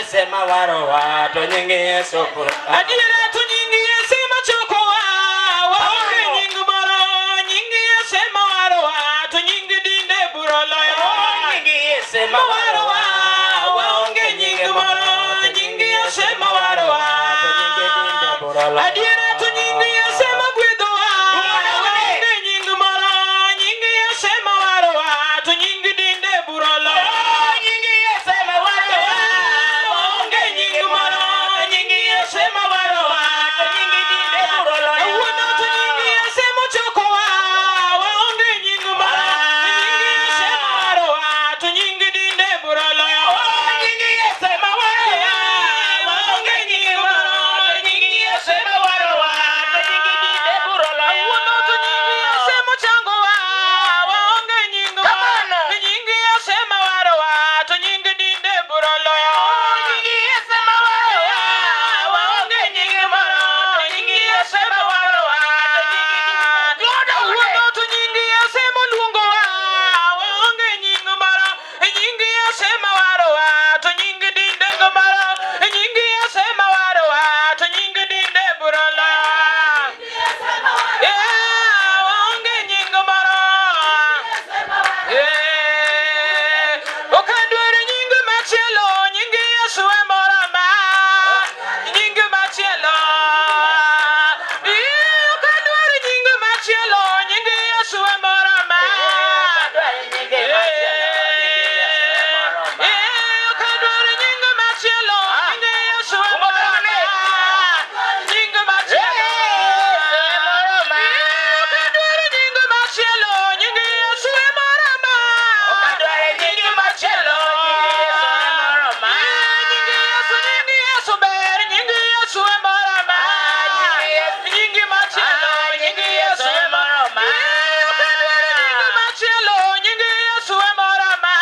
Yesu ema warowa to nying Yesu biro. Adiera to nying Yesu ema chokowa, waonge nying moro, nying Yesu ema warowa, to nying dinde biro loyowa. Nying Yesu ema Warowa, waonge nying moro, nying Yesu ema warowa. To nying dinde biro loyowa. Adiera to nying Yesu ema gwedhowa, waonge nying moro, nying Yesu ema warowa, to nying dinde biro loyowa. Nying Yesu ema warowa, Waonge nying moro, nying Yesu ema warowa. To nying dinde biro loyowa. Kawuono to nying Yesu ema ochokowa, waonge nying moro, nying Yesu ema warowa, to nying dinde biro loyowa. Nying Yesu ema warowa, Waonge nying moro, nying Yesu ema warowa. To nying dinde biro loyowa. Kawuono to nying Yesu ema ochangowa, waonge nying moro, Kamano. nying Yesu ema warowa, to nying dinde biro loyowa. Nying Yesu ema warowa, Waonge nying moro, nying Yesu ema warowa. Kawuono to nying Yesu ema oluongowa, waonge nying moro, nying Yesu ema warowa, to nying dinde moro, nying Yesu ema warowa, to nying dinde biro loyowa. Yeah, waonge nying moro. Yeah. Ok adwar nying machielo, nying Yesu ema oroma. Nying machielo. Yeah, ok adwar nying machielo, nying Yesu ema oroma. Yeah, ok adwar nying machielo, nying Yesu ema oroma. Nying machielo. Yeah, ok adwar nying machielo, nying Yesu ema oroma. Nying machielo, nying Yesu ema oroma. Nying Yesu, nying Yesu ber, nying Yesu ema oroma. Nying machielo, nying Yesu ema oroma. Ok adwar nying machielo, nying Yesu ema oroma.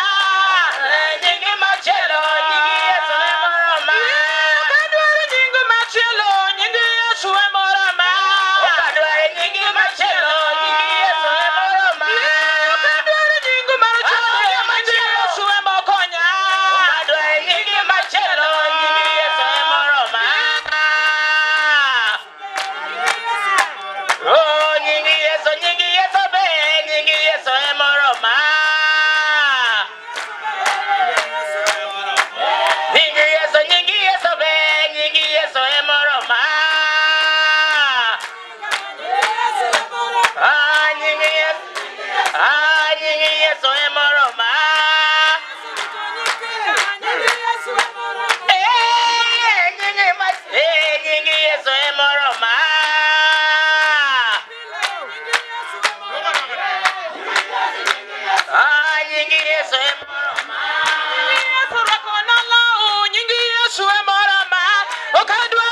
Nying machielo, nying Yesu ema oroma. Ok adwar nying machielo, nying Yesu ema oroma. Ok adwar nying machielo, nying Yesu ema oroma. Ok adwar nying machielo, nying Yesu ema okonya. Ok adwar nying machielo, nying Yesu ema oroma. Oh, nying Yesu, nying Yesu ber, nying Yesu ema oroma. Nying Yesu, nying Yesu ber, nying Yesu ema oroma. Ah, nying Yesu, ah, nying Yesu ema oroma. Eh, nying eh, nying Yesu ema oroma. Ah, nying Yesu ema oroma. Yesu rwakona law, nying Yesu ema oroma. Ok adwar